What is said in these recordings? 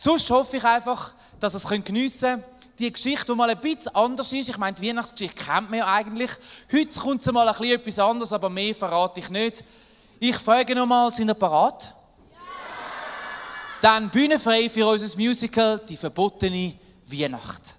Sonst hoffe ich einfach, dass ihr es geniessen könnt. Die Geschichte, die mal ein bisschen anders ist, ich meine, die Weihnachtsgeschichte kennt man ja eigentlich. Heute kommt es mal ein bisschen etwas anderes, aber mehr verrate ich nicht. Ich frage nochmal, sind ihr bereit? Ja! Dann bühnenfrei für unser Musical «Die verbotene Weihnacht».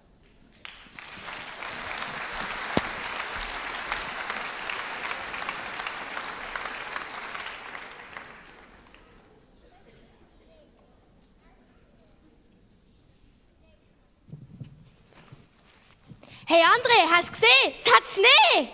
Hey André, hast du gesehen? Es hat Schnee!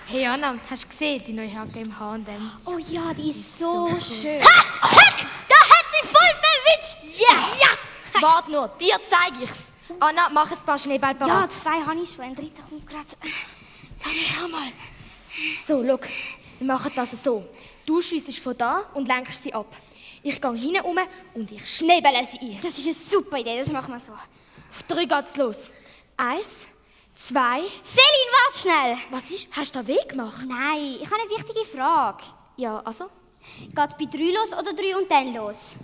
Hey Anna, hast du gesehen, die neue Hacke im H&M? Oh ja, die ist so schön. Ha! Zack! Da hat sie voll verwitscht! Ja! Ja! Warte nur, dir zeige ich's. Anna, mach ein paar Schneeball Ja, parat. 2 habe ich schon, ein dritter kommt gerade. Schau mal. So, schau. Wir machen das so. Du schiessest von da und lenkst sie ab. Ich gehe hinten rum und ich schneebelle sie ein. Das ist eine super Idee, das machen wir so. Auf 3 geht's los. 1, 2... Selin, warte schnell! Was ist? Hast du da weh gemacht? Nein, ich habe eine wichtige Frage. Ja, also? Geht bei 3 los oder 3 und dann los?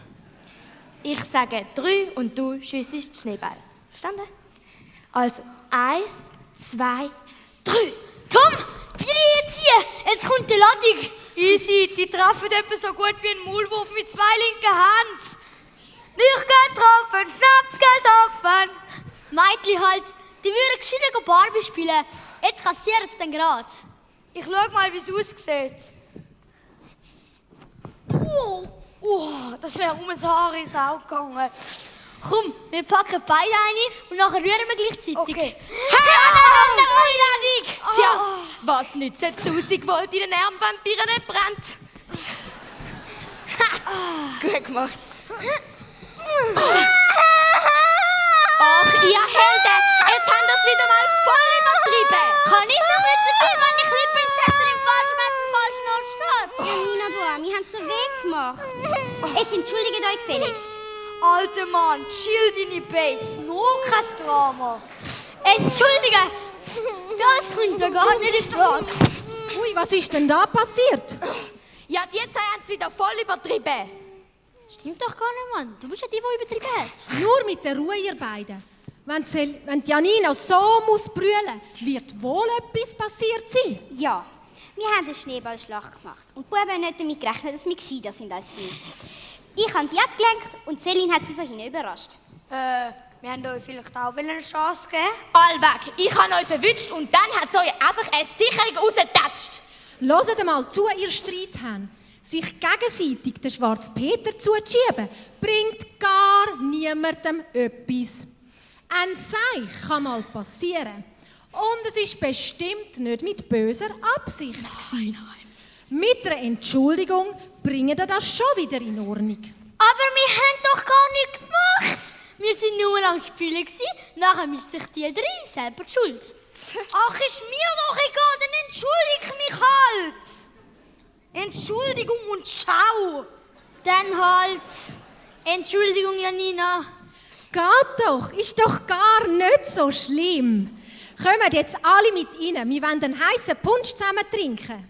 Ich sage 3 und du schiessest die Schneeball. Verstanden? Also, 1, 2, 3. Tom, bin ich jetzt hier? Jetzt kommt die Ladung. Easy, die treffen etwa so gut wie ein Maulwurf mit 2 linken Händen. Nicht getroffen, Schnaps gesoffen. Meitli halt, die würden gescheiter Barbie spielen. Jetzt kassieren sie dann gerade. Ich schau mal, wie es aussieht. Das wäre um ein Haar ins Auge gegangen. Komm, wir packen beide ein und nachher rühren wir gleichzeitig. Okay. Einladung! Tja, was nützt 1000 Volt in den Arm, wenn die Bier nicht brennt? Gut gemacht. Ach, ihr Helden, jetzt haben das wieder mal voll übertrieben. Kann ich doch nicht dafür, wenn die kleine Prinzessin im falschen Moment am falschen Ort steht. haben so weh gemacht. Jetzt entschuldigt euch gefälligst. Alter Mann, chill deine Base, nur kein Drama. Entschuldige! Das kommt ja gar nicht in Frage. Ui, was ist denn da passiert? Ja, die zwei haben es wieder voll übertrieben. Stimmt doch gar nicht, Mann. Du bist ja die, die übertrieben hat. Nur mit der Ruhe, ihr beiden. Wenn Janina so muss brüllen, wird wohl etwas passiert sein. Ja, wir haben eine Schneeballschlacht gemacht. Und die Buben haben nicht damit gerechnet, dass wir gescheiter sind als sie. Ich habe sie abgelenkt und Celine hat sie von hinten überrascht. Wir haben euch vielleicht auch eine Chance gegeben. Allweg, ich habe euch verwünscht und dann hat es euch einfach eine Sicherung rausgetatscht. Hört mal zu, ihr Streit habt. Sich gegenseitig den schwarzen Peter zuzuschieben, bringt gar niemandem etwas. Ein Seich kann mal passieren. Und es ist bestimmt nicht mit böser Absicht gewesen. Mit einer Entschuldigung bringen ihr das schon wieder in Ordnung. Aber wir haben doch gar nichts gemacht. Wir sind nur am Spielen gewesen. Nachher müsste sich die drei selber die Schuld. Ach, ist mir doch egal, dann entschuldige mich halt. Entschuldigung und ciao. Dann halt. Entschuldigung, Janina. Geht doch, ist doch gar nicht so schlimm. Kommt jetzt alle mit rein, wir wollen einen heissen Punsch zusammen trinken.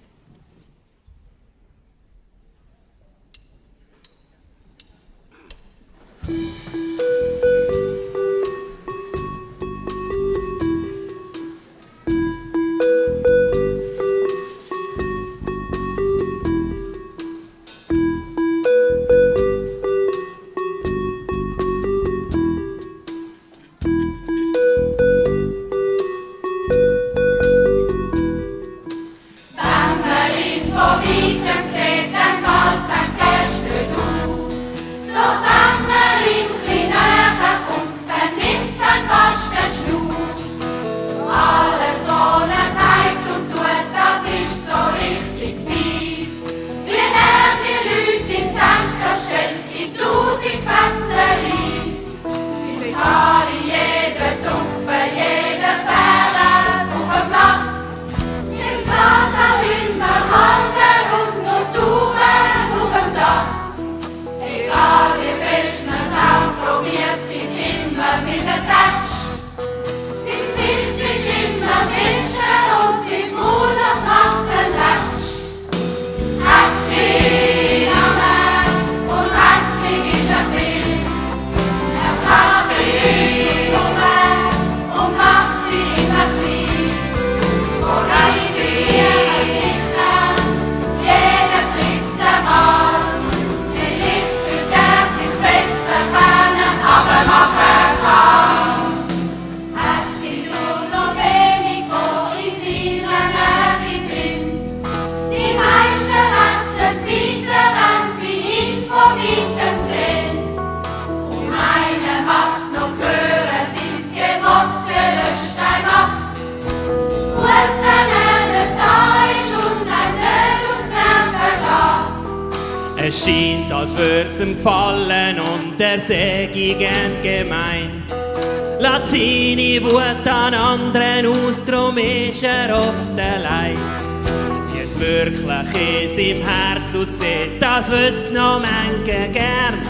Es scheint, als würd's ihm gefallen und er säge gern gemein. Lässt seine Wut an anderen aus, drum ist er oft allein. Wie es wirklich in seinem Herz aussieht, das wüsst noch manche gern.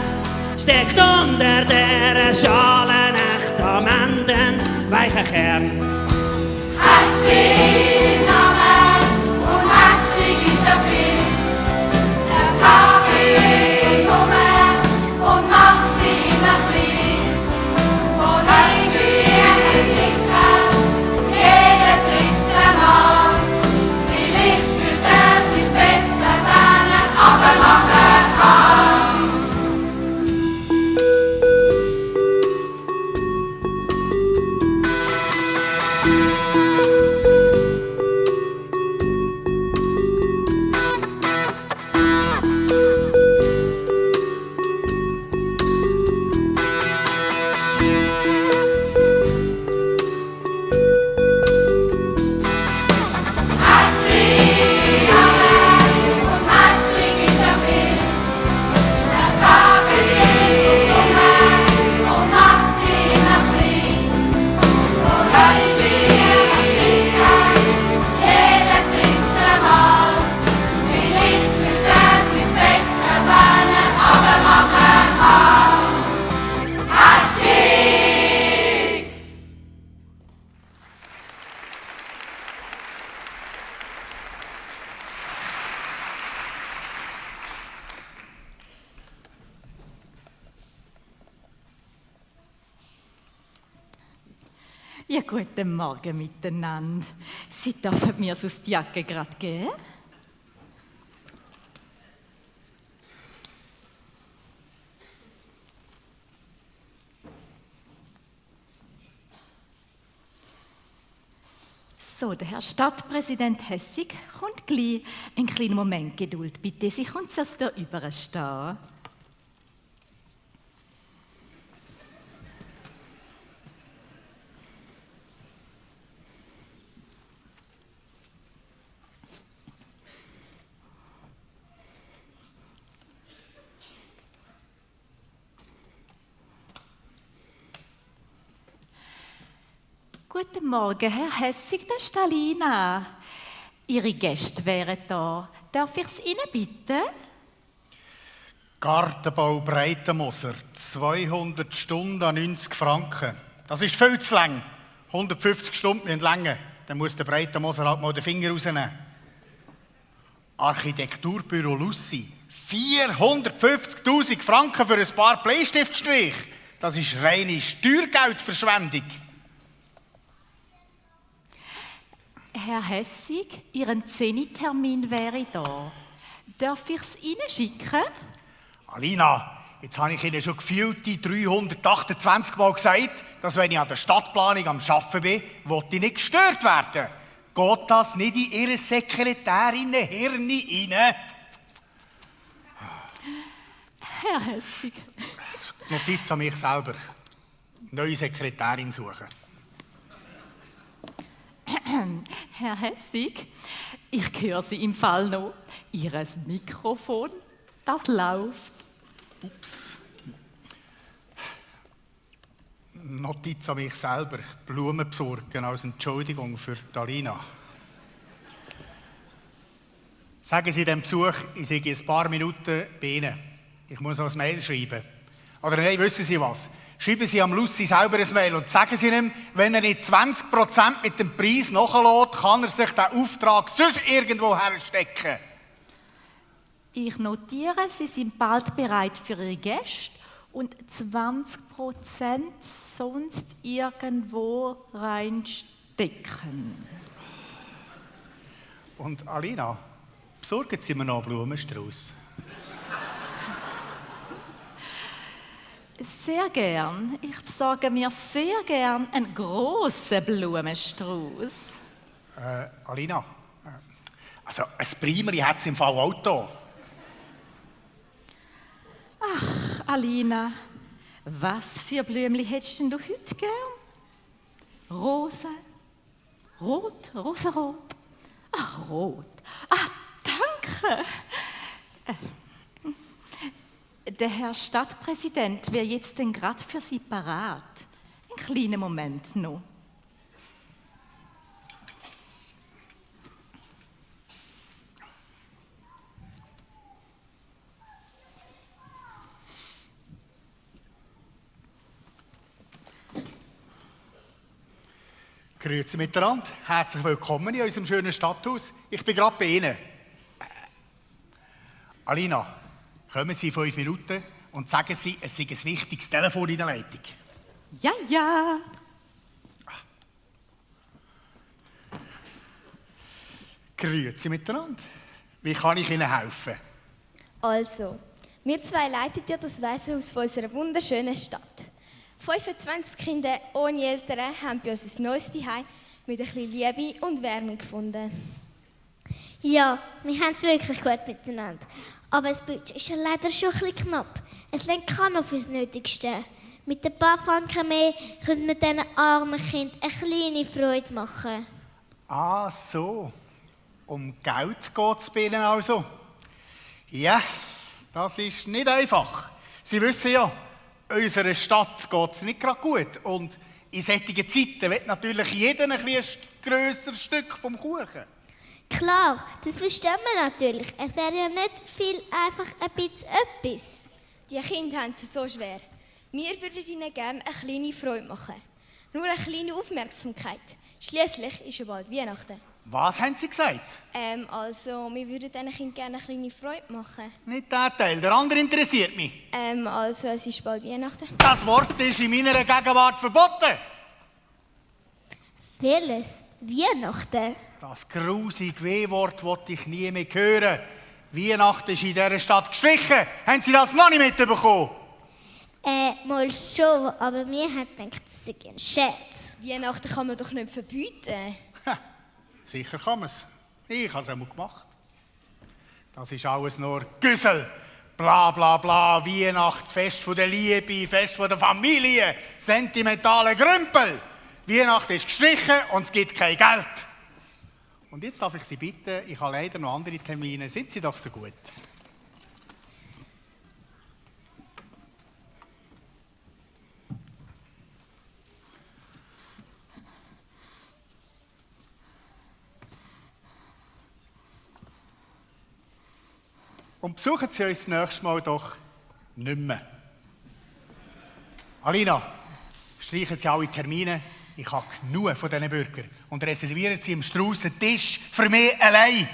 Steckt unter der Schale echt am Ende ein weicher Kern. Hässig Name und hässig ist er viel. Er kann sie um und macht sie immer klein. Von hässig ist sicher, jeder trifft einmal. Vielleicht fühlt er sich besser, wenn er aber machen kann. Ja, guten Morgen miteinander. Sie dürfen mir sonst die Jacke gerade geben? So, der Herr Stadtpräsident Hessig kommt gleich. Einen kleinen Moment Geduld, bitte. Sie kommt zuerst da überstehen. Guten Morgen, Herr Hessig, das ist Alina. Ihre Gäste wären da. Darf ich es Ihnen bitten? Gartenbau Breitenmoser, 200 Stunden an 90 Franken. Das ist viel zu lang. 150 Stunden in Länge. Dann muss der Breitenmoser halt mal den Finger rausnehmen. Architekturbüro Lucy, 450'000 Franken für ein paar Bleistiftstrich. Das ist reine Steuergeldverschwendung. Herr Hessig, Ihren Zenit-Termin wäre da. Darf ich es Ihnen schicken? Alina, jetzt habe ich Ihnen schon gefühlte 328 Mal gesagt, dass wenn ich an der Stadtplanung am Arbeiten bin, will ich nicht gestört werden. Geht das nicht in Ihre Sekretärinnen-Hirne rein? Herr Hessig. Notiz an mich selber. Neue Sekretärin suchen. Herr Hessig, ich höre Sie im Fall noch. Ihr Mikrofon, das läuft. Ups. Notiz an mich selber. Blumen besorgen als Entschuldigung für Alina. Sagen Sie dem Besuch, ich sei in ein paar Minuten bei Ihnen. Ich muss noch ein Mail schreiben. Oder nein, wissen Sie was? Schreiben Sie am Lucy selber ein Mail und sagen Sie ihm, wenn er nicht 20% mit dem Preis nachlässt, kann er sich den Auftrag sonst irgendwo herstecken. Ich notiere, Sie sind bald bereit für Ihre Gäste und 20% sonst irgendwo reinstecken. Und Alina, besorgen Sie mir noch einen Blumenstrauß. Sehr gern. Ich besorge mir sehr gern einen grossen Blumenstrauß. Alina, also ein Primeri hat es im Fall auch da. Ach, Alina, was für Blümchen hättest denn du heute gern? Rose? Rot? Rosarot? Ach, rot. Ah, danke. Der Herr Stadtpräsident wäre jetzt denn gerade für Sie parat. Einen kleinen Moment noch. Grüezi miteinander. Herzlich willkommen in unserem schönen Stadthaus. Ich bin gerade bei Ihnen. Alina, kommen Sie in 5 Minuten und sagen Sie, es sei ein wichtiges Telefon in der Leitung. Ja, ja. Grüezi miteinander. Wie kann ich Ihnen helfen? Also, wir zwei leiten dir das Waisenhaus von unserer wunderschönen Stadt. 25 Kinder ohne Eltern haben bei uns ein neues Zuhause mit ein bisschen Liebe und Wärme gefunden. Ja, wir haben es wirklich gut miteinander. Aber das Budget ist ja leider schon ein bisschen knapp. Es lenkt keiner auf das Nötigste. Mit ein paar Franken mehr können wir diesen armen Kindern eine kleine Freude machen. Ah, so. Um Geld geht es bei Ihnen also. Ja, das ist nicht einfach. Sie wissen ja, unserer Stadt geht es nicht gerade gut. Und in solchen Zeiten will natürlich jeder ein grösseres Stück vom Kuchen. Klar, das verstehen wir natürlich. Es wäre ja nicht viel, einfach ein bisschen etwas. Die Kinder haben es so schwer. Wir würden ihnen gerne eine kleine Freude machen. Nur eine kleine Aufmerksamkeit. Schliesslich ist ja bald Weihnachten. Was haben Sie gesagt? Also, wir würden diesen Kindern gerne eine kleine Freude machen. Nicht der Teil, der andere interessiert mich. Also, es ist bald Weihnachten. Das Wort ist in meiner Gegenwart verboten. Welches? Weihnachten? Das grusige W-Wort wollte ich nie mehr hören. Weihnachten ist in dieser Stadt gestrichen. Haben Sie das noch nicht mitbekommen? Mal schon, aber mir hat gedacht, das sei ein Scherz. Weihnachten kann man doch nicht verbieten. Sicher kann man es. Ich habe es einmal gemacht. Das ist alles nur Güssel. Bla bla bla, Weihnachtsfest von der Liebe, Fest von der Familie, sentimentale Grümpel. Weihnachten ist gestrichen und es gibt kein Geld. Und jetzt darf ich Sie bitten, ich habe leider noch andere Termine. Sind Sie doch so gut. Und besuchen Sie uns das nächste Mal doch nicht mehr. Alina, streichen Sie alle Termine. Ich habe genug von diesen Bürgern. Und reservieren Sie im Strauss einen Tisch für mich allein.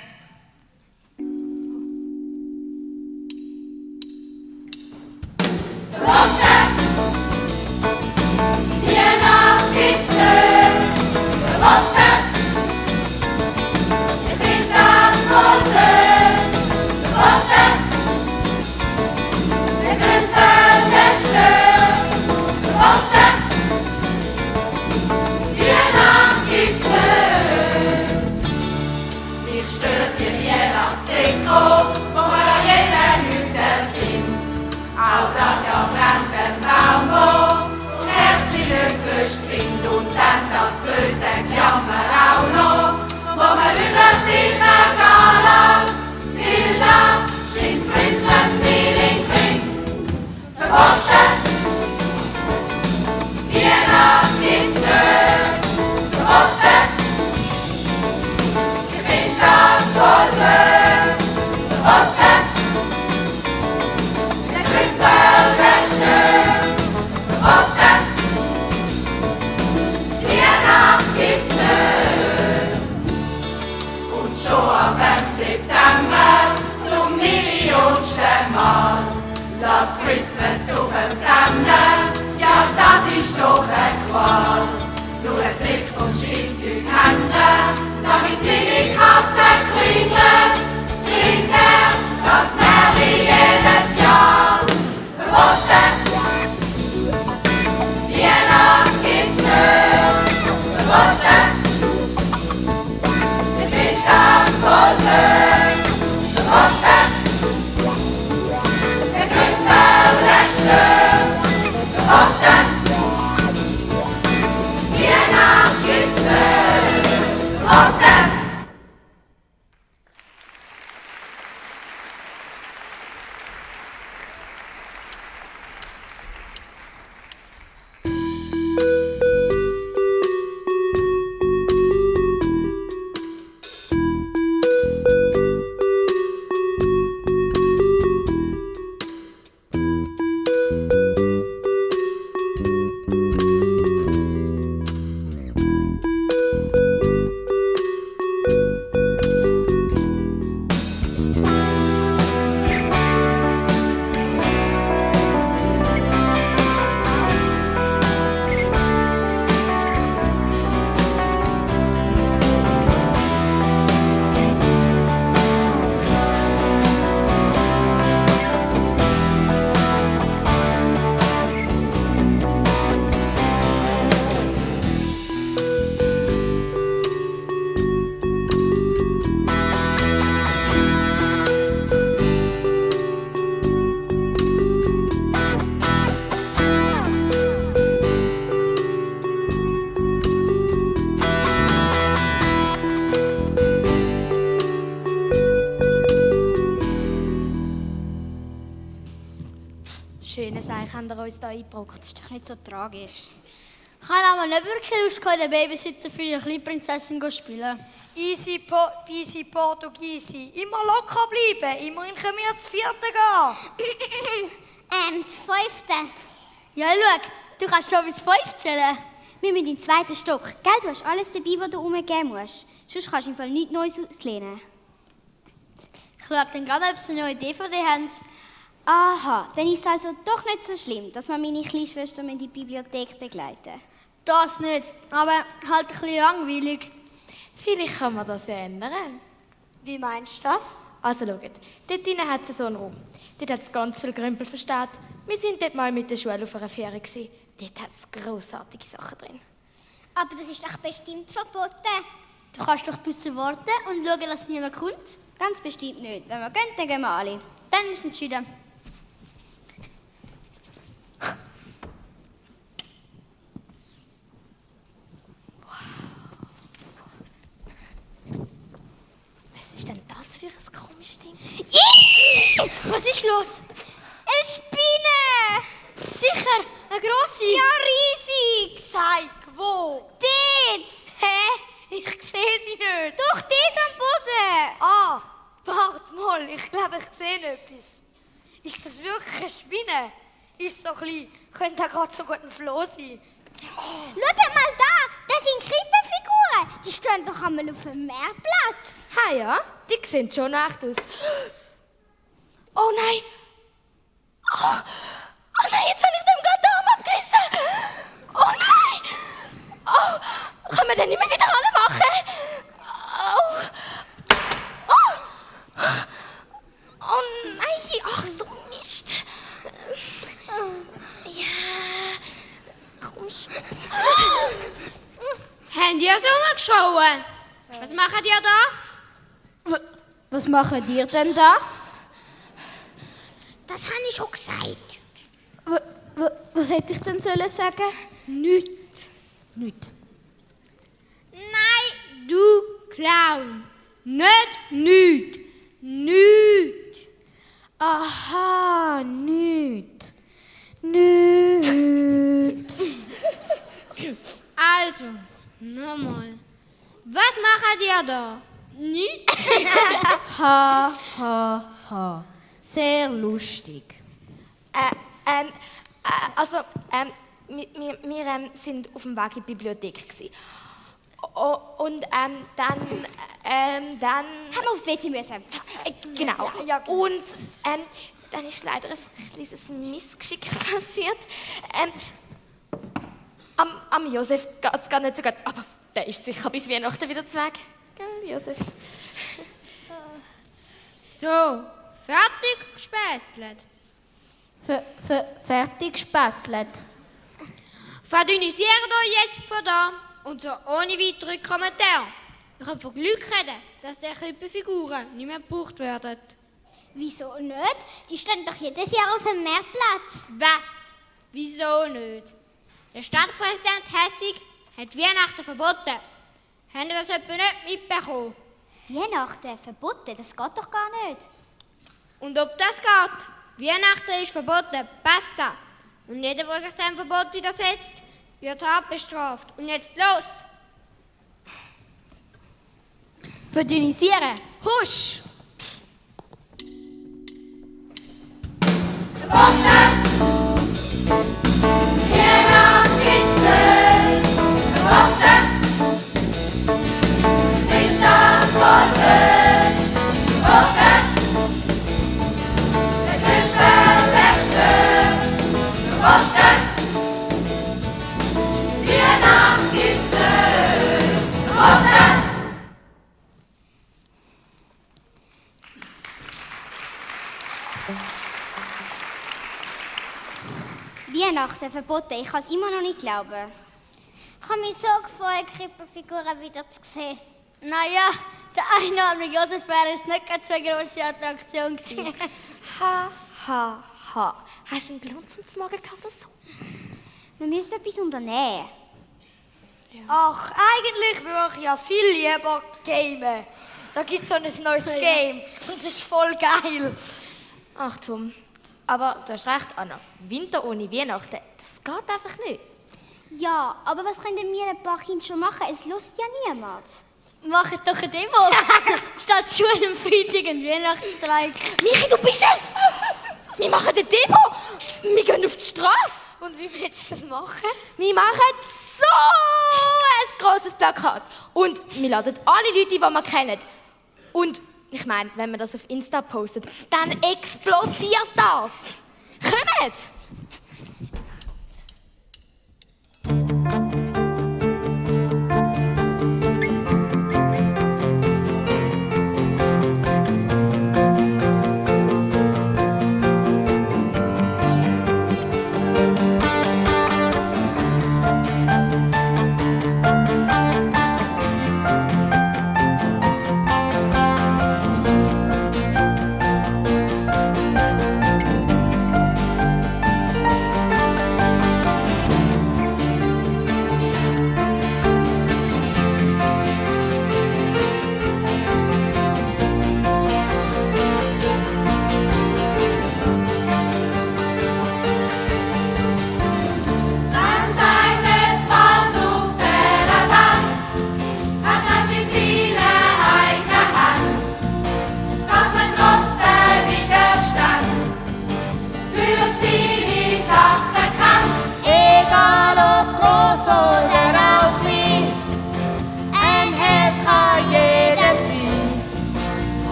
Schönes Eich haben wir uns hier eingebrockt. Das ist doch nicht so tragisch. Ich habe aber nicht wirklich Lust, den Babysitter für die kleine Prinzessin zu spielen. Easy Portugiesi. Immer locker bleiben. Immerhin können wir das 4. gehen. Das 5. Ja, schau, du kannst schon bis 5 zählen. Wir müssen in den 2. Stock. Gell, du hast alles dabei, was du umgeben musst. Sonst kannst du im Fall nichts Neues auslehnen. Ich schaue dann gerade, ob sie eine neue DVD haben. Aha, dann ist es also doch nicht so schlimm, dass wir meine Kleinschwester in die Bibliothek begleiten. Das nicht, aber halt ein bisschen langweilig. Vielleicht kann man das ändern. Wie meinst du das? Also schaut, dort drinnen hat es so einen Raum. Dort hat es ganz viele Grümpel verstaut. Wir sind dort mal mit der Schule auf einer Ferien gewesen. Dort hat es grossartige Sachen drin. Aber das ist doch bestimmt verboten. Du kannst doch draussen warten und schauen, dass niemand kommt. Ganz bestimmt nicht. Wenn wir gehen, dann gehen wir alle. Dann ist entschieden. Was ist denn das für ein komisches Ding? Was ist los? Eine Spinne! Sicher, eine grosse. Ja, riesig! Zeig, wo? Dort! Hä? Ich sehe sie nicht. Doch, dort am Boden! Ah, warte mal, ich glaube, ich sehe etwas. Ist das wirklich eine Spinne? Ist so klein, könnte auch gerade so gut ein Floh sein. Schaut mal da! Das sind Krippenfiguren! Die stehen doch einmal auf dem Meerplatz. Ha ja, die sehen schon echt aus. Oh nein! Oh nein, jetzt habe ich dem gerade den Arm abgerissen! Oh nein! Oh, können wir den nicht mehr wieder anmachen? Oh nein, ach so Mist. Ja, komm schon. Haben die so umgeschaut? Was machen die da? Was machen die denn da? Das habe ich schon gesagt. Was hätte ich denn sagen sollen? Nichts. Nichts. Nein, du Clown. Nicht nichts. Nichts. Aha, nichts. Nichts. Also, nochmal. Was machen die da? Nichts. Ha, ha, ha. Sehr lustig. Wir sind auf dem Weg in die Bibliothek gewesen. Und dann Haben wir aufs WC müssen? genau. Ja, genau. Und dann ist leider ein kleines Missgeschick passiert. Am Josef geht es gar nicht so gut, aber der ist sicher bis Weihnachten wieder zu Weg. Gell, Josef? So, fertig gespäßelt. Fertig gespäßelt. Verdünnisiert euch jetzt von da und so ohne weitere Kommentare. Ich habe von Glück reden, dass die Krippenfiguren nicht mehr gebraucht werden. Wieso nicht? Die stehen doch jedes Jahr auf dem Meerplatz. Was? Wieso nicht? Der Stadtpräsident Hessig hat Weihnachten verboten. Habt ihr das etwa nicht mitbekommen? Weihnachten verboten, das geht doch gar nicht. Und ob das geht? Weihnachten ist verboten, basta. Und jeder, der sich dem Verbot widersetzt, wird hart bestraft. Und jetzt los! Verdünnisieren. Husch! Weihnachten verboten, ich kann es immer noch nicht glauben. Ich habe mich so gefreut, Krippenfiguren wieder zu sehen. Naja, der einnahmige Josef wäre jetzt nicht ganz so eine grosse Attraktion gewesen. Ha, ha, ha. Hast du einen Glanz zum Morgen gehabt oder so? Wir müssen etwas unternehmen. Ach, eigentlich würde ich ja viel lieber gamen. Da gibt es so ein neues Game und das ist voll geil. Ach Tom, aber du hast recht, Anna. Winter ohne Weihnachten, das geht einfach nicht. Ja, aber was können wir ein paar Kinder schon machen? Es lust ja niemand. Macht doch eine Demo. Statt Schule am Freitag und Weihnachtsstreik. Michi, du bist es! Wir machen eine Demo! Wir gehen auf die Straße! Und wie willst du das machen? Wir machen so ein grosses Plakat. Und wir laden alle Leute, die wir kennen. Und ich meine, wenn man das auf Insta postet, dann explodiert das. Kommt!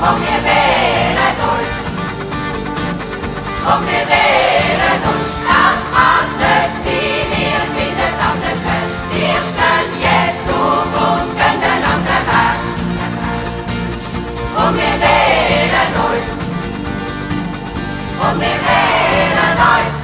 Und wir wehren uns. Und wir wehren uns. Das kann's nicht sein, wir finden das nicht fair. Wir stehen jetzt auf und gehen den anderen Weg. Und wir wehren uns. Und wir wehren uns.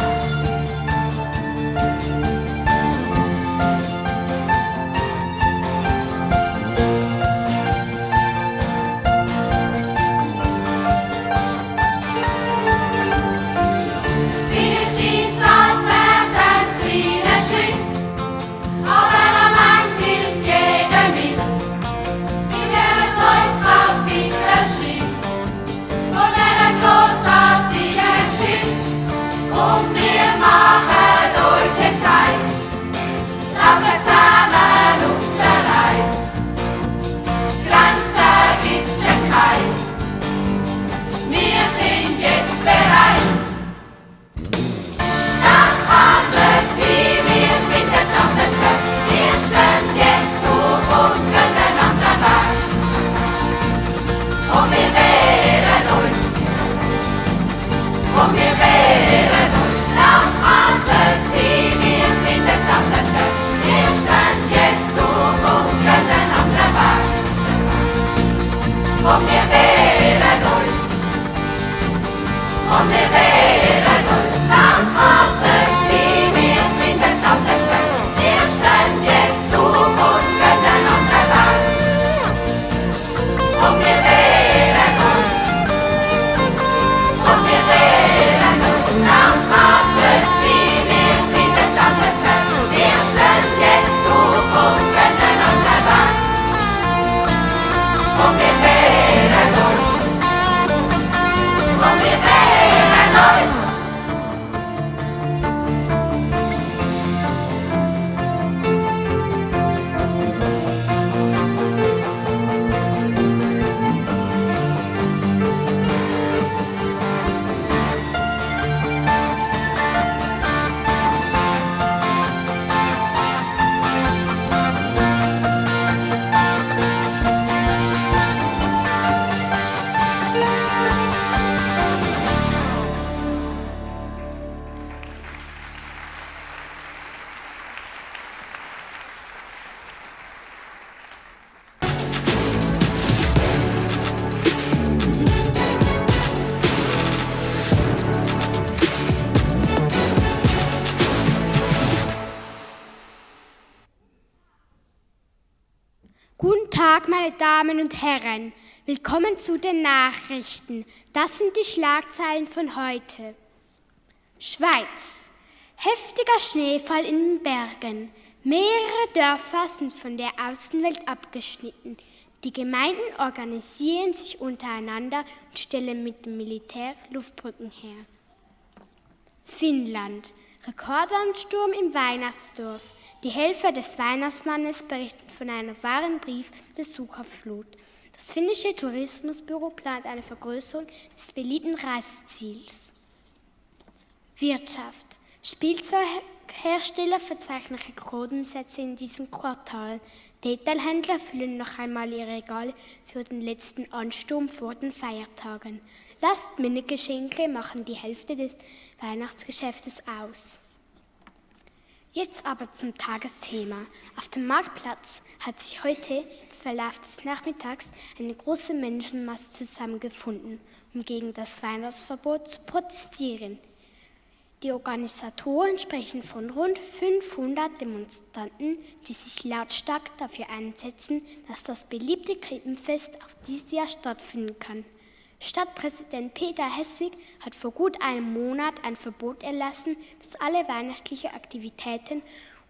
Mir scheint's, als wär's ein kleiner Schritt, aber am Ende hilft jeder mit. In dieses neues Kapitel schreibt, von dieser grossartigen Geschichte. Und wir machen uns jetzt eins, laufen zusammen auf der Reise. Grenzen gibt's ja keine, wir sind jetzt bereit. Das kann's nicht sein, wir finden das nicht fair. Wir stehen jetzt auf und gehen den anderen Weg. Und wir wehren uns. Und wir wehren uns. Das kann's nicht sein, wir finden das nicht fair. Wir stehen jetzt auf und gehen den anderen Weg. Und wir wehren uns. Und wir wehren uns. Das kann's nicht sein, wir finden das nicht fair. Wir stehen jetzt auf und gehen den anderen Weg. Und wir wehren uns. Und wir wehren uns. Das kann's nicht sein, wir finden das nicht fair. Wir stehen jetzt auf und gehen den anderen Weg. Und wir wehren uns. Und wir wehren uns. Guten Tag, meine Damen und Herren. Willkommen zu den Nachrichten. Das sind die Schlagzeilen von heute. Schweiz. Heftiger Schneefall in den Bergen. Mehrere Dörfer sind von der Außenwelt abgeschnitten. Die Gemeinden organisieren sich untereinander und stellen mit dem Militär Luftbrücken her. Finnland. Rekordansturm im Weihnachtsdorf. Die Helfer des Weihnachtsmannes berichten von einer wahren Briefbesucherflut. Das finnische Tourismusbüro plant eine Vergrößerung des beliebten Reiseziels. Wirtschaft. Spielzeughersteller verzeichnen Rekordumsätze in diesem Quartal. Detailhändler füllen noch einmal ihre Regale für den letzten Ansturm vor den Feiertagen. Last-Minute-Geschenke machen die Hälfte des Weihnachtsgeschäftes aus. Jetzt aber zum Tagesthema. Auf dem Marktplatz hat sich heute im Verlauf des Nachmittags eine große Menschenmasse zusammengefunden, um gegen das Weihnachtsverbot zu protestieren. Die Organisatoren sprechen von rund 500 Demonstranten, die sich lautstark dafür einsetzen, dass das beliebte Krippenfest auch dieses Jahr stattfinden kann. Stadtpräsident Peter Hessig hat vor gut einem Monat ein Verbot erlassen, das alle weihnachtlichen Aktivitäten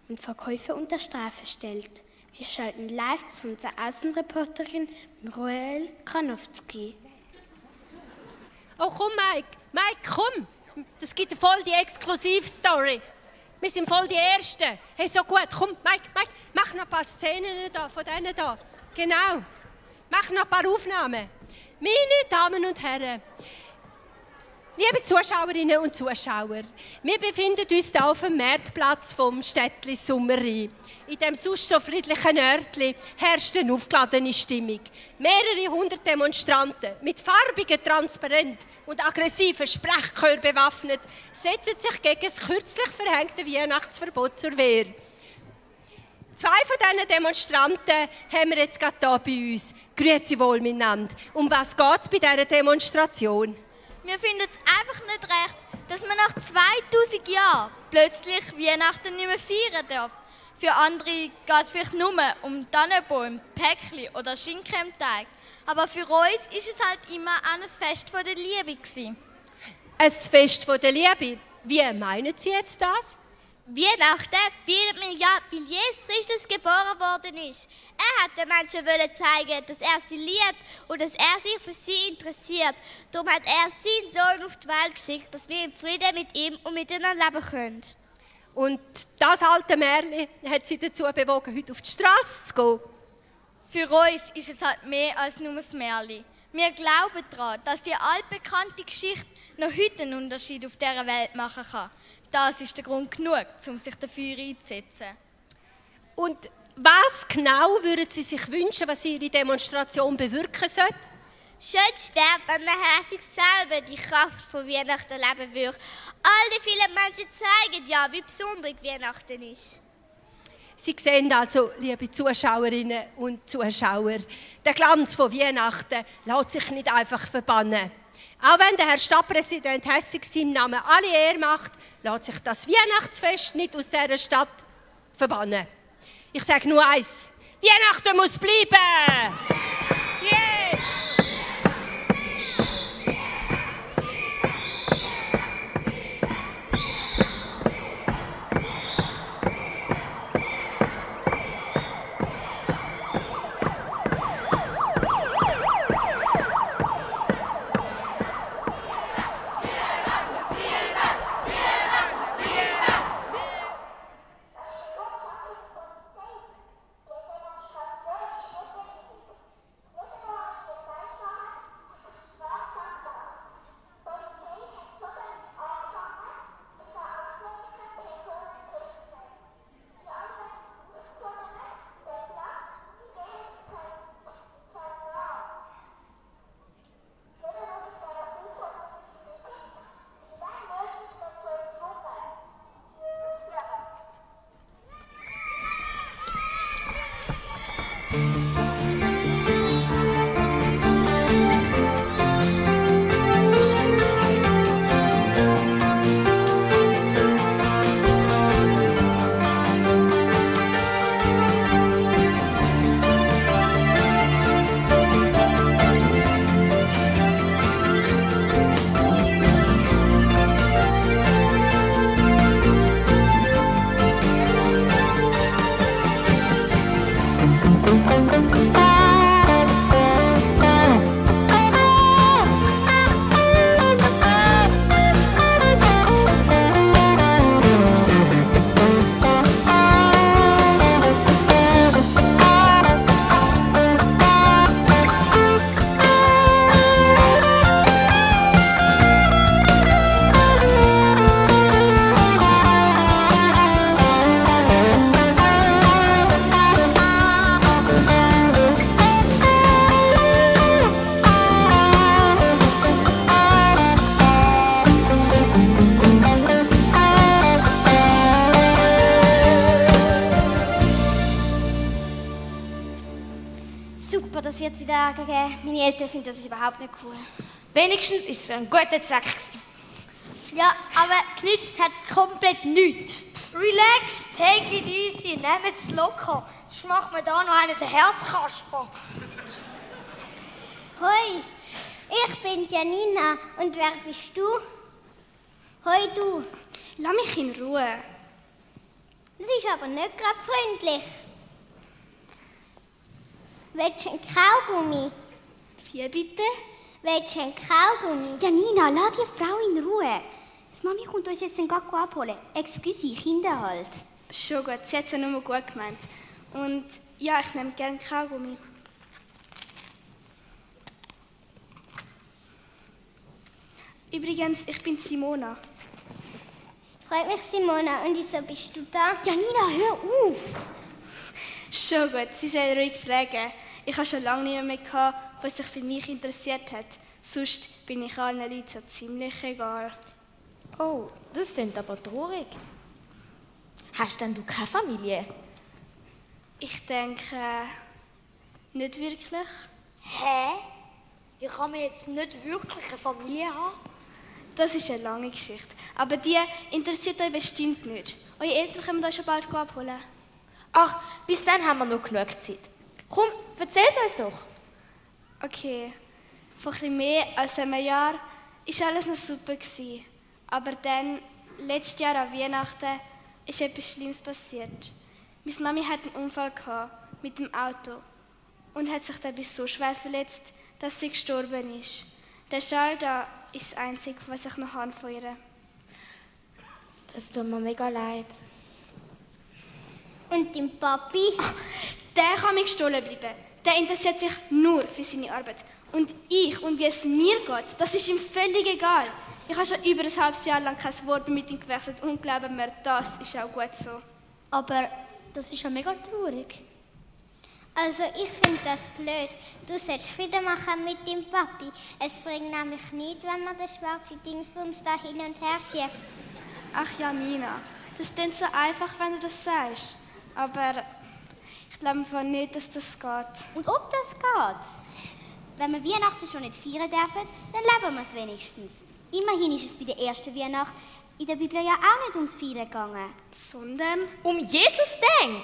und Verkäufe unter Strafe stellt. Wir schalten live zu unserer Außenreporterin Muriel Granowski. Oh komm Mike, komm! Das gibt voll die Exklusivstory. Wir sind voll die Ersten. Hey, so gut, komm, Mike, mach noch ein paar Szenen da, von denen da. Genau, mach noch ein paar Aufnahmen. Meine Damen und Herren, Liebe Zuschauerinnen und Zuschauer, wir befinden uns hier auf dem Marktplatz vom Städtli Summerrhein. In diesem sonst so friedlichen Örtli herrscht eine aufgeladene Stimmung. Mehrere hundert Demonstranten mit farbigen Transparenten und aggressiven Sprechchören bewaffnet setzen sich gegen das kürzlich verhängte Weihnachtsverbot zur Wehr. 2 von diesen Demonstranten haben wir jetzt gerade hier bei uns. Grüezi wohl miteinander. Um was geht es bei dieser Demonstration? Wir finden es einfach nicht recht, dass man nach 2000 Jahren plötzlich Weihnachten nicht mehr feiern darf. Für andere geht es vielleicht nur um Tannenbaum, Päckchen oder Schinken im Teig. Aber für uns ist es halt immer ein Fest von der Liebe gewesen. Ein Fest von der Liebe? Wie meinen Sie jetzt das? Weihnachten feiert man ja, weil Jesus Christus geboren worden ist. Er hat den Menschen zeigen, dass er sie liebt und dass er sich für sie interessiert. Darum hat er seinen Sohn auf die Welt geschickt, dass wir in Frieden mit ihm und miteinander leben können. Und das alte Märchen hat sie dazu bewogen, heute auf die Straße zu gehen? Für uns ist es halt mehr als nur ein Märchen. Wir glauben daran, dass die altbekannte Geschichte noch heute einen Unterschied auf dieser Welt machen kann. Das ist der Grund genug, um sich dafür einzusetzen. Und was genau würden Sie sich wünschen, was Ihre Demonstration bewirken sollte? Schön sterben, wenn nachher sich selber die Kraft von Weihnachten leben würde. All die vielen Menschen zeigen ja, wie besonders Weihnachten ist. Sie sehen also, liebe Zuschauerinnen und Zuschauer, der Glanz von Weihnachten lässt sich nicht einfach verbannen. Auch wenn der Herr Stadtpräsident Hessig seinem Namen alle Ehre macht, lässt sich das Weihnachtsfest nicht aus dieser Stadt verbannen. Ich sage nur eins: Weihnachten muss bleiben! Yeah! Super, das wird wieder gegeben. Meine Eltern finden das überhaupt nicht cool. Wenigstens ist es für einen guten Zweck gewesen. Ja, aber genützt hat es komplett nichts. Relax, take it easy, nehmt es locker. Sonst macht man da noch einen den Herzkasper. Hoi, ich bin Janina. Und wer bist du? Hoi, du. Lass mich in Ruhe. Das ist aber nicht gerade freundlich. Willst du einen Kaugummi? Wie bitte? Willst du einen Kaugummi? Janina, lass die Frau in Ruhe. Die Mami kommt uns jetzt den Gacko abholen. Excuse, Kinder halt. Schon gut, sie hat es ja nur gut gemeint. Und ja, ich nehme gerne Kaugummi. Übrigens, ich bin Simona. Freut mich, Simona. Und wieso bist du da? Janina, hör auf! Schon gut, Sie sollen ruhig fragen. Ich habe schon lange niemanden mehr gehabt, der sich für mich interessiert hat. Sonst bin ich allen Leuten so ziemlich egal. Oh, das klingt aber traurig. Hast denn du keine Familie? Ich denke, nicht wirklich. Hä? Wie kann man jetzt nicht wirklich eine Familie haben? Das ist eine lange Geschichte. Aber die interessiert euch bestimmt nicht. Eure Eltern können euch schon bald abholen. Ach, bis dann haben wir noch genug Zeit. Komm, erzähl es uns doch. Okay, vor etwas mehr als einem Jahr war alles noch super. Aber dann, letztes Jahr an Weihnachten, ist etwas Schlimmes passiert. Meine Mami hatte einen Unfall mit dem Auto und hat sich dabei so schwer verletzt, dass sie gestorben ist. Der Schall da ist das Einzige, was ich noch habe von ihr. Das tut mir mega leid. Und dein Papi? Der kann mir gestohlen bleiben. Der interessiert sich nur für seine Arbeit. Und ich und wie es mir geht, das ist ihm völlig egal. Ich habe schon über ein halbes Jahr lang kein Wort mit ihm gewechselt und glaube mir, das ist auch gut so. Aber das ist ja mega traurig. Also ich finde das blöd. Du sollst Frieden machen mit deinem Papi. Es bringt nämlich nichts, wenn man den schwarzen Dingsbums da hin und her schiebt. Ach ja, Nina, das klingt so einfach, wenn du das sagst. Aber ich glaube nicht, dass das geht. Und ob das geht? Wenn wir Weihnachten schon nicht feiern dürfen, dann leben wir es wenigstens. Immerhin ist es bei der ersten Weihnacht in der Bibel ja auch nicht ums Feiern gegangen. Sondern um Jesus denk!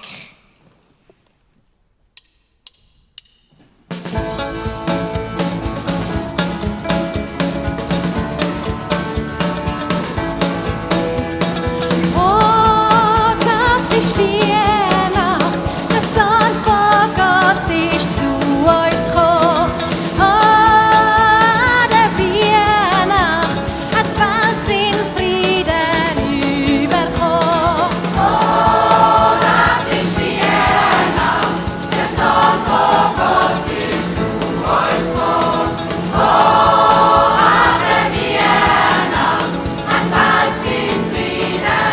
Oh, das ist Weihnacht, der Sohn von Gott ist zu uns gekommen. Oh, der Weihnacht hat die Welt seinen Frieden überkommen. Oh, das ist Weihnacht, der Sohn von Gott ist zu uns gekommen. Oh, der Weihnacht hat die Welt seinen Frieden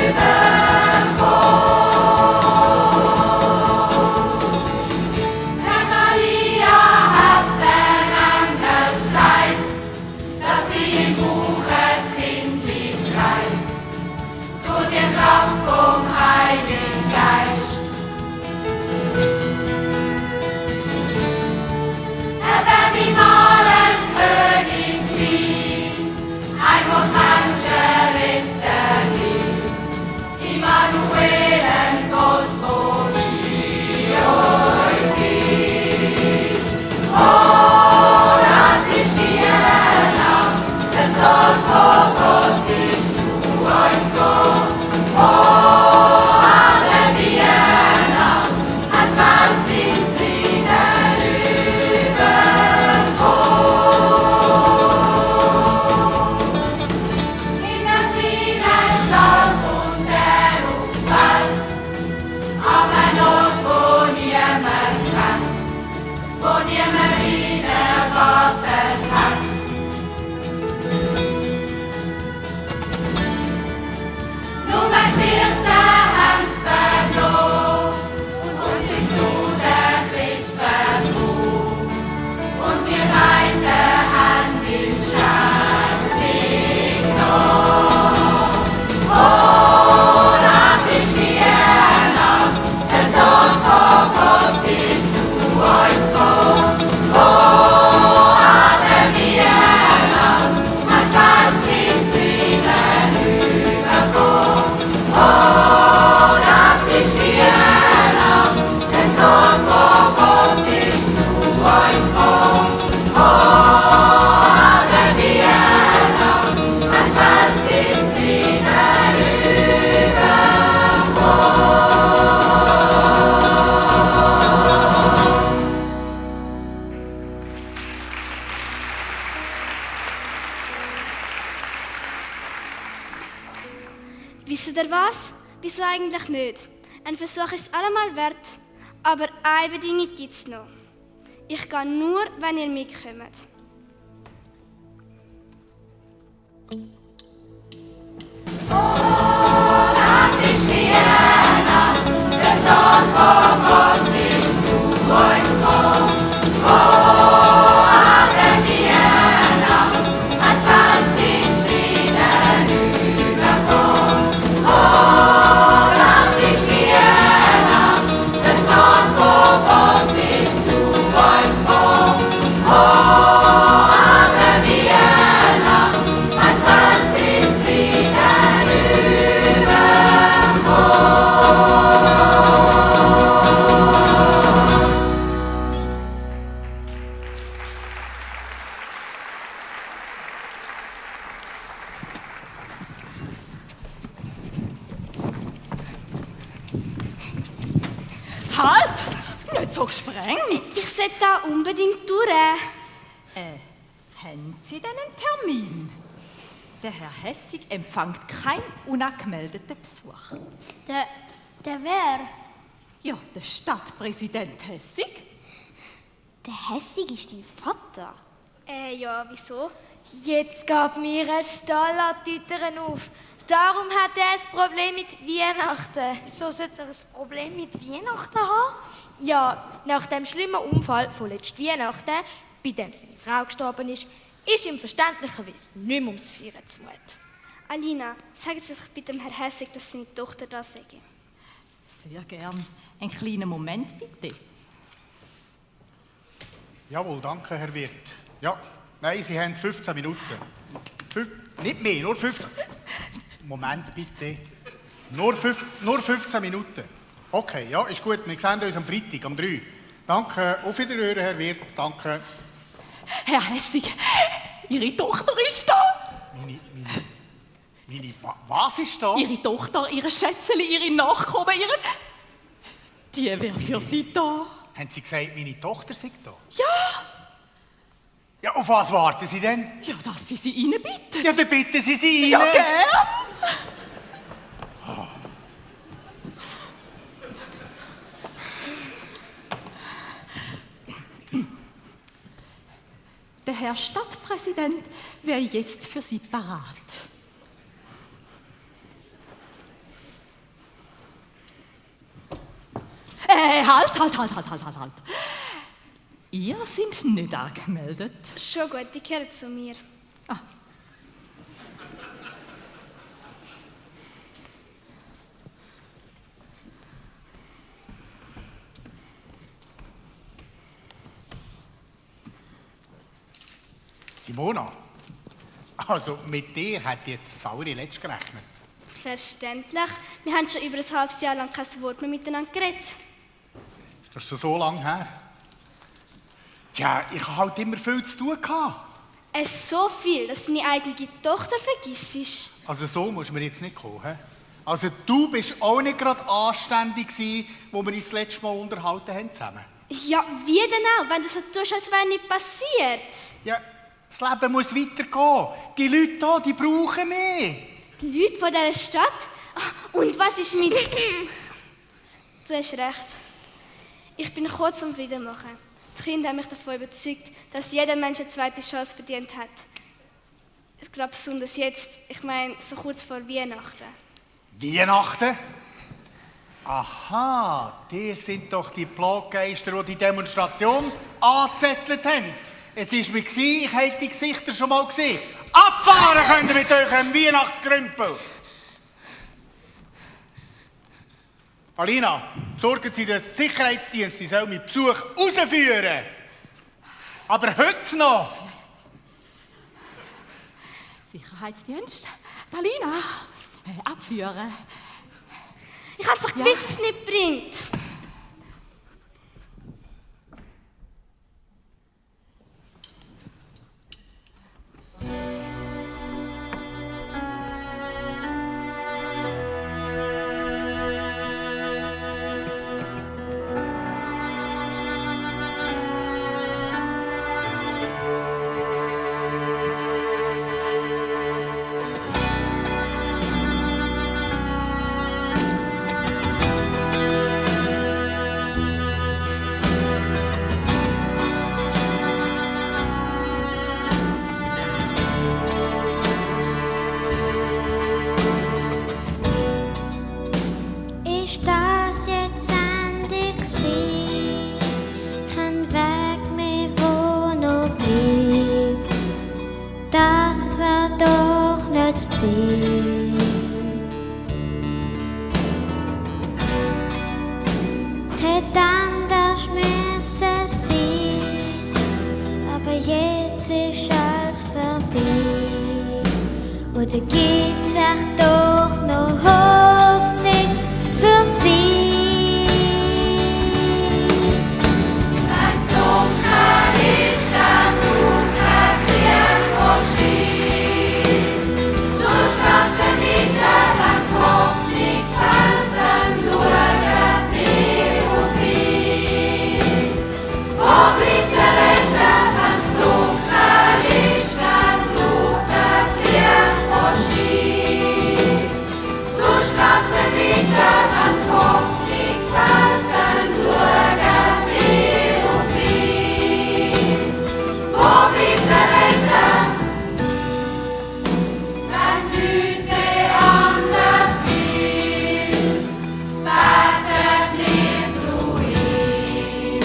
überkommen. Herr Maria hat den Engel gesagt, dass sie im Buch das Kindlein trägt, durch die Kraft vom Heiligen Geist. Er wird im allen König sein, einmal Menschen Ritterin, Immanuel, ein Gott, wo bei uns ist. Oh, das ist Weihnacht, der Sohn von Gott ist zu uns gekommen. Oh, an der Weihnacht hat die Welt seinen Frieden überkommen. In der Frieden schlaft und er auf die Welt, an einem Ort, wo niemand kennt, wo niemand ihn erwartet hat. Nur mit Hirten haben's verloren und sind zu der Krippe gekommen. Und die Reise haben ihn schändlich genommen. Oh, das ist Weihnacht, der Sohn von Gott ist zu uns gekommen. Oh, an der Weihnacht hat die Welt seinen Frieden überkommen. Oh, das ist Weihnacht, der Sohn von Gott ist zu uns gekommen. Oh, an der Weihnacht hat die Welt seinen Frieden überkommen. Wisst ihr was? Wieso eigentlich nicht? Ein Versuch ist es allemal wert, aber eine Bedingung gibt es noch. Ich gehe nur, wenn ihr mitkommt. Das ist Weihnacht, der Sohn von Gott ist zu uns gekommen. Oh, an der Weihnacht hat Welt in Frieden überkommen. Oh, das ist Weihnacht, der Sohn von Gott ist zu uns gekommen. Oh, an der Weihnacht hat Welt in Frieden Halt! Nicht so gesprengt. Ich sollte da unbedingt durch. Haben Sie denn einen Termin? Der Herr Hessig empfängt keinen unangemeldeten Besuch. Der wer? Ja, der Stadtpräsident Hessig. Der Hessig ist dein Vater. Ja, wieso? Jetzt geht mir ein Stall an die Tütern auf. Darum hat er ein Problem mit Weihnachten. Wieso sollte er ein Problem mit Weihnachten haben? Ja, nach dem schlimmen Unfall von letzten Weihnachten, bei dem seine Frau gestorben ist ihm verständlicherweise nicht mehr ums Feiern zumut. Alina, sagen Sie sich bitte dem Herrn Hessig, dass seine Tochter da sei. Sehr gern. Einen kleinen Moment, bitte. Jawohl, danke, Herr Wirt. Ja, nein, Sie haben 15 Minuten. Nicht mehr, nur 15. Moment, bitte. Nur 15 Minuten. Okay, ja, ist gut. Wir sehen uns am Freitag, um 3. Danke. Auf Wiederhören, Herr Wirt. Danke. Herr Hessig, Ihre Tochter ist da. Was ist da? Ihre Tochter, Ihre Schätzeli, Ihre Nachkommen, die wäre für Sie da. Haben Sie gesagt, meine Tochter sei da? Ja! Ja, auf was warten Sie denn? Ja, dass Sie sie reinbitten. Ja, dann bitten Sie sie Ja, rein. gern. Der Herr Stadtpräsident wäre jetzt für Sie parat. Halt. Ihr sind nicht angemeldet. Schon gut, die gehören zu mir. Simona, also mit dir hat jetzt Sauri letzt gerechnet. Verständlich. Wir haben schon über ein halbes Jahr lang kein Wort mehr miteinander geredet. Ist das schon so lange her? Tja, ich habe halt immer viel zu tun gehabt. So viel, dass du deine eigene Tochter vergisst. Also so musst du mir jetzt nicht kommen. He? Also du bist auch nicht gerade anständig gewesen, wo wir uns das letzte Mal unterhalten haben zusammen. Ja, wie denn auch, wenn du so tust, als wäre nichts passiert? Ja, das Leben muss weitergehen. Die Leute hier, die brauchen mich. Die Leute von dieser Stadt? Und was ist mit... Du hast recht. Ich bin kurz zum Frieden machen. Die Kinder haben mich davon überzeugt, dass jeder Mensch eine zweite Chance verdient hat. Ich glaube besonders jetzt, ich meine, so kurz vor Weihnachten. Weihnachten? Aha, die sind doch die Plaggeister, die die Demonstration angezettelt haben. Es war mir, ich habe die Gesichter schon mal gesehen. Abfahren könnt ihr mit eurem Weihnachtskrümpel! Alina, sorgen Sie den Sicherheitsdienst, Sie sollen mit Besuch rausführen. Aber heute noch! Sicherheitsdienst? Alina, abführen. Ich habe doch gewusst, dass es nicht bringt. jetzt ist alles vorbei. Oder gibt's echt doch noch Hoffnung für sie? Wenn's dunkel ist, dann braucht es Licht, das scheint. So Straßen mit der Hoffnung fällt, dann schauen wir auf ihn. Wo bleibt der Retter, wenn's dunkel ist, dann braucht es Licht, das scheint. So Straßen mit der Hoffnung fällt, dann schauen wir auf ihn. Wo bleibt der Retter? Wenn nichts mehr anders hilft, beten wir zu ihm,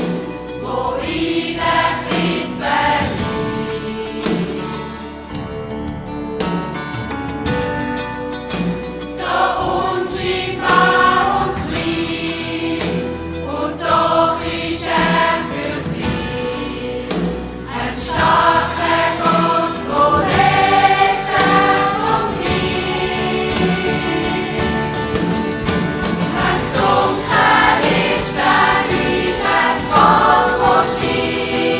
wo in der Krippe liegt. So unscheinbar und klein, und doch ist für viel ein starker Gott, wo rettet und hilft. Wenn's dunkel ist, dann ist es Gott, wo scheint,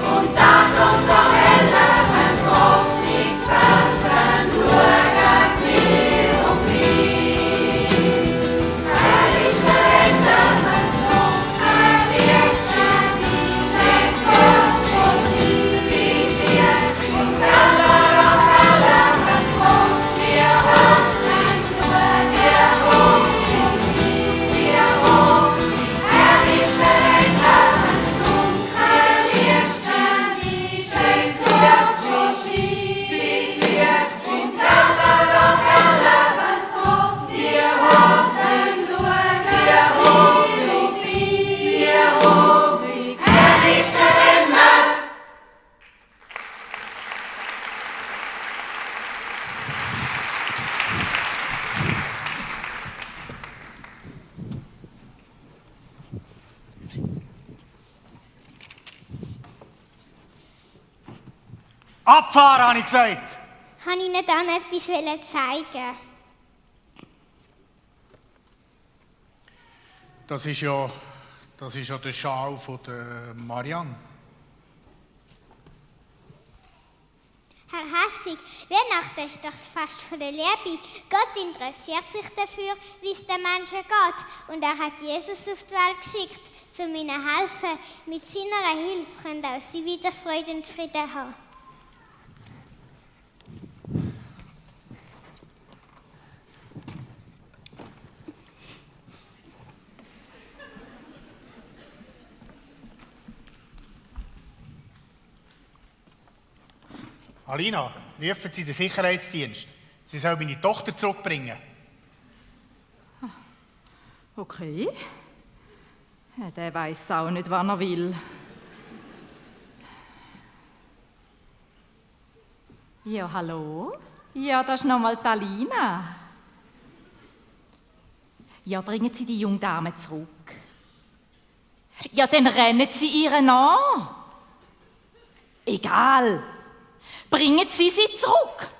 und das umso heller, wenn die Hoffnung fällt, dann schauen wir auf ihn. Ist der Retter, wenn's dunkel ist, scheint sein Gott, wo scheint, sein Licht, und das umso heller, wenn kommt die Hoffnung, die Hoffnung, die Hoffnung. Ist der Retter, wenn's dunkel ist, scheint sein Gott, wo scheint, sein Licht, und das umso heller, wenn kommt die Hoffnung, die Hoffnung, die Hoffnung. Ist der Retter. Abfahren, habe ich gesagt. Habe ich nicht auch noch etwas zeigen? Das ist ja der Schal von der Marianne. Herr Hässig, Weihnachten ist doch das Fest von der Liebe. Gott interessiert sich dafür, wie es den Menschen geht. Und er hat Jesus auf die Welt geschickt, um ihnen zu helfen. Mit seiner Hilfe können auch sie wieder Freude und Frieden haben. Alina, rufen Sie den Sicherheitsdienst. Sie soll meine Tochter zurückbringen. Okay. Ja, der weiss auch nicht, was er will. Ja, hallo? Ja, das ist nochmal Alina. Ja, bringen Sie die junge Dame zurück. Ja, dann rennen Sie ihr nach. Egal. Bringen Sie sie zurück.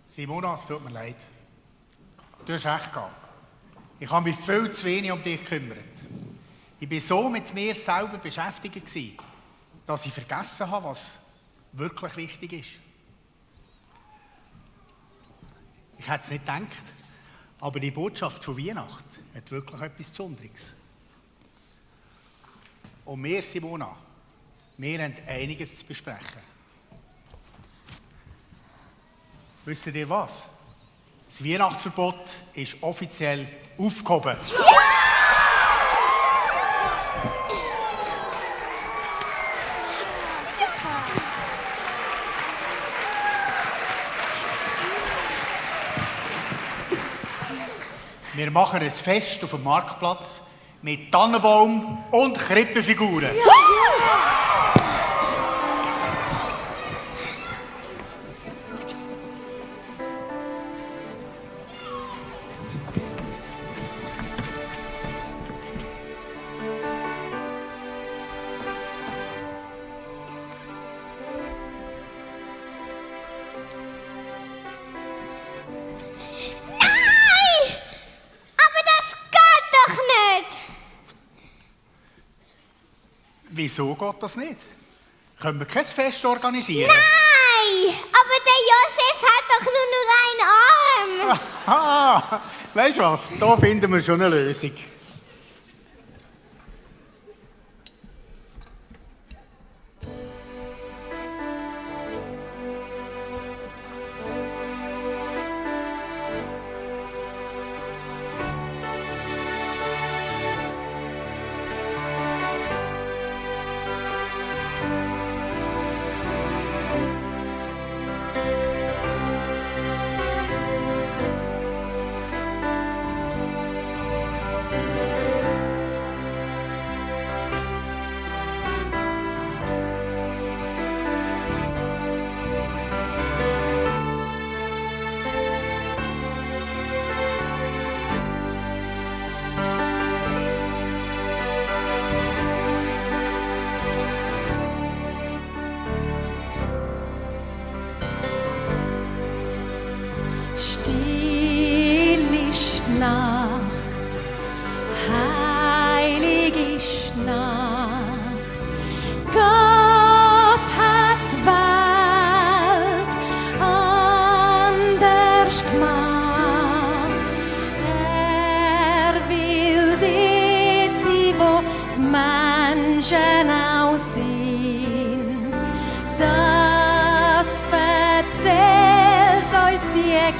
Simona, es tut mir leid. Du hast recht gehabt. Ich habe mich viel zu wenig um dich gekümmert. Ich war so mit mir selber beschäftigt, dass ich vergessen habe, was wirklich wichtig ist. Ich hätte es nicht gedacht, aber die Botschaft von Weihnachten hat wirklich etwas Besonderes. Und wir, Simona, wir haben einiges zu besprechen. Wisst ihr was? Das Weihnachtsverbot ist offiziell aufgehoben. Wir machen ein Fest auf dem Marktplatz mit Tannenbaum und Krippenfiguren. Wieso geht das nicht? Können wir kein Fest organisieren? Nein! Aber der Josef hat doch nur einen Arm! Aha! Weißt du was? Da finden wir schon eine Lösung.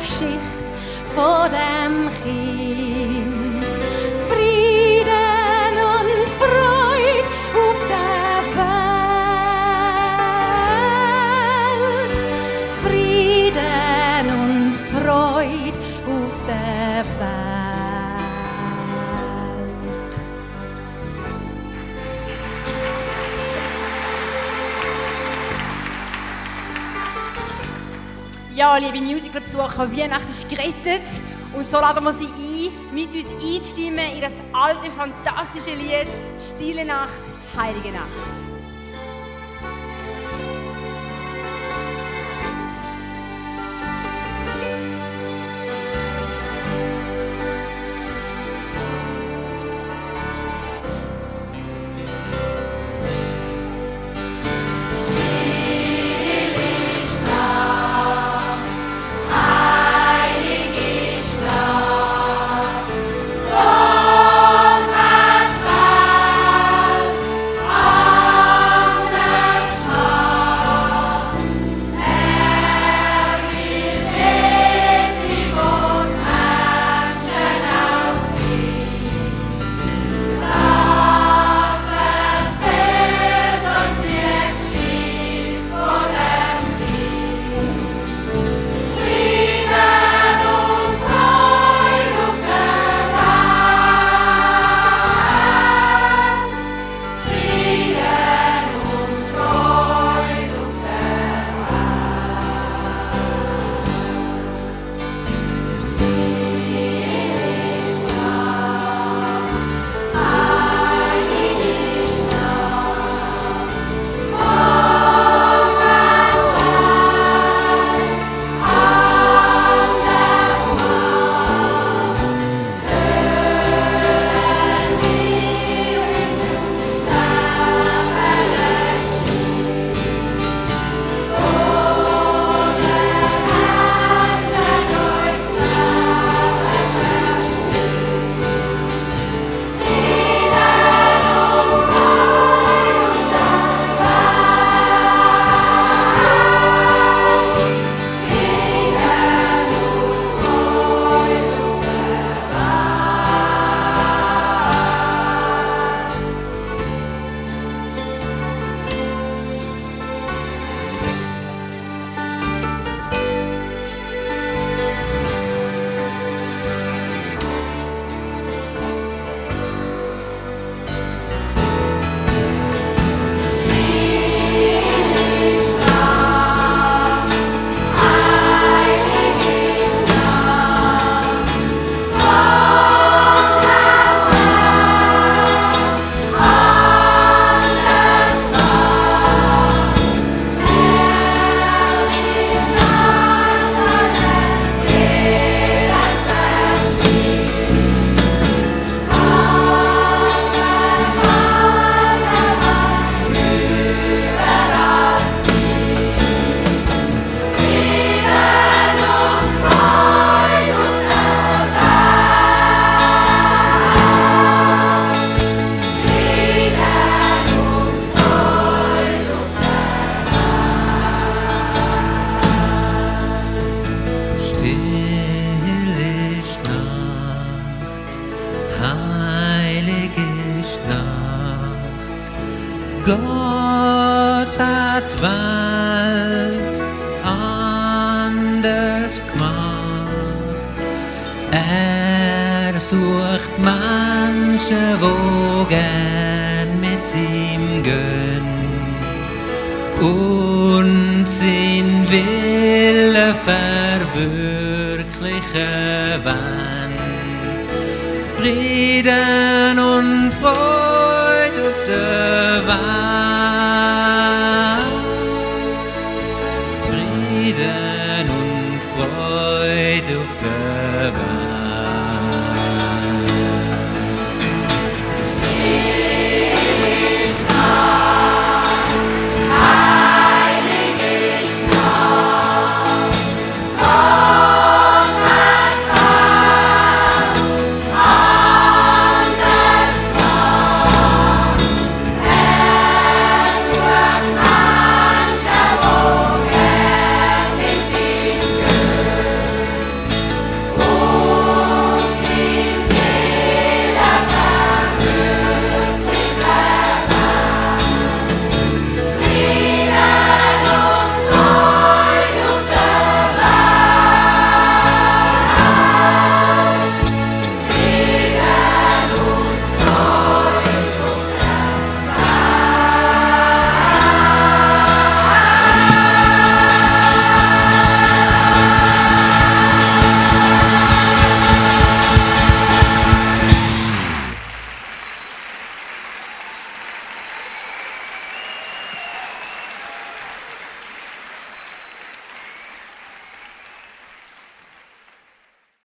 Geschichte von dem Kind. Frieden und Freude auf der Welt. Frieden und Freude auf der Welt. Ja, liebe Musicalbesucher, Weihnachten ist gerettet und so laden wir Sie ein, mit uns einzustimmen in das alte, fantastische Lied «Stille Nacht, Heilige Nacht». Gott hat Welt Welt anders gemacht. Er sucht Menschen, wo gern mit ihm gehen und sein Wille verwirklichen wollen. Frieden und Freude